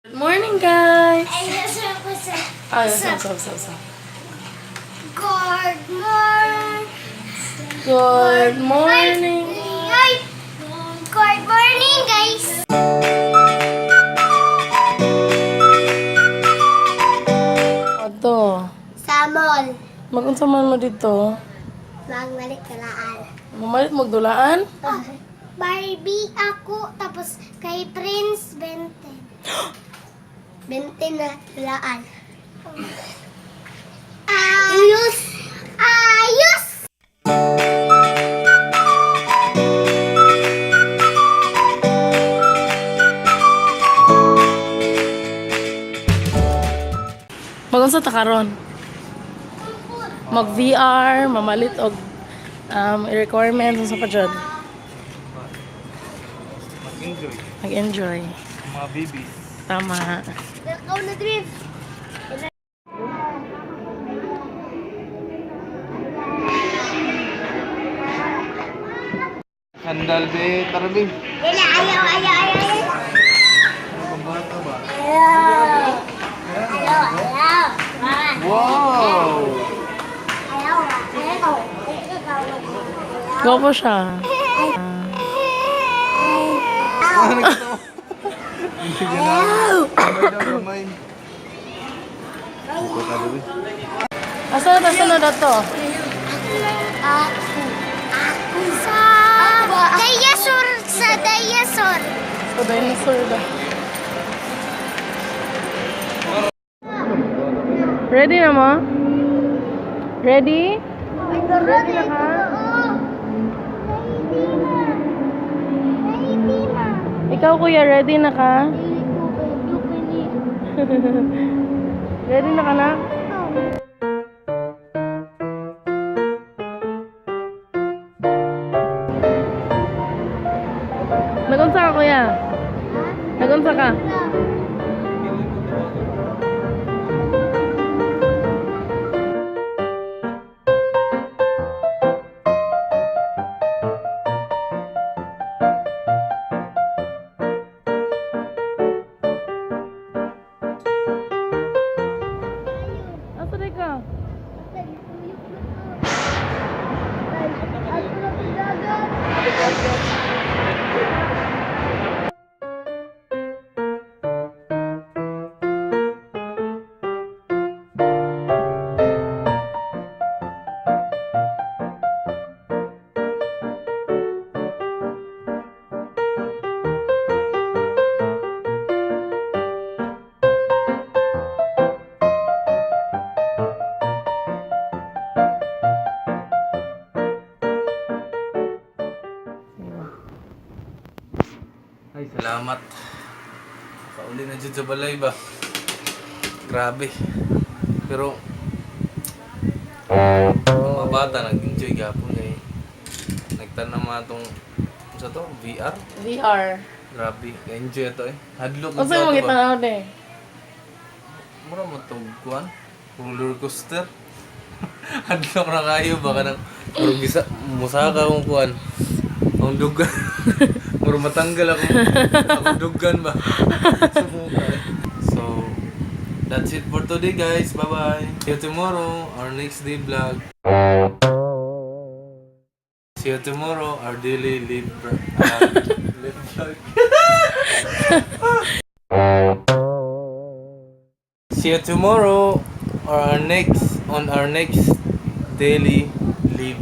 Good morning, guys! Ay, nasa ko sa Ay, stop. Good morning. Good morning! Ay, good morning, guys. Ato, Sa mall. Magunsa man mo dito? Magbalik kalaan. Mamalit magdulaan? Barbie ako, tapos kay Prince 20. 20 na tulaan. Ayos! Ayos! Magunsa ta karon? Mag VR, mamalit og requirements unsa pa jud? Mag-enjoy. Mag-enjoy. Ang mga babies. Tama. Ikaw na drift. Sandal be, tara be. Dila, ayaw, ayaw, ayaw. Ano bang bata ba? Ayaw. Ayaw, ayaw. Wow! Ayaw, ayaw. Go po siya. Ah, nakita mo. Hindi ka na. Kamay daw, kamay. Buka ka be. Asa na asa na dato? Ako. Ako sa dinosaur. Sa dinosaur. Sa dinosaur daw. Ready na mo? Ready? Ready na ka? Ready na. Ready na. Ikaw, kuya, ready na ka? Dili ko kayo kini. Ready na ka na? Nagunsa ka, kuya? Nagunsa ka? Asa di ka? Ay, salamat. Nakauli na dyan sa balay ba? Grabe. Pero, ang mga bata nag-enjoy gapon eh. Nagtanong mga tong, sa to? VR? VR. Grabe. Enjoy ito eh. Hadlok Unsa mo ba? gitanaw de? Mura mo to, kuan? Roller coaster? Hadlok na kayo, baka nang murag bisa, musaka akong kuan. Ang dugan. Mura matanggal ako. Akong dugan ba? Sumuka eh. So, that's it for today, guys. Bye-bye. See you tomorrow, our next day vlog. See you tomorrow, our daily live vlog. See you tomorrow or our next on our next daily live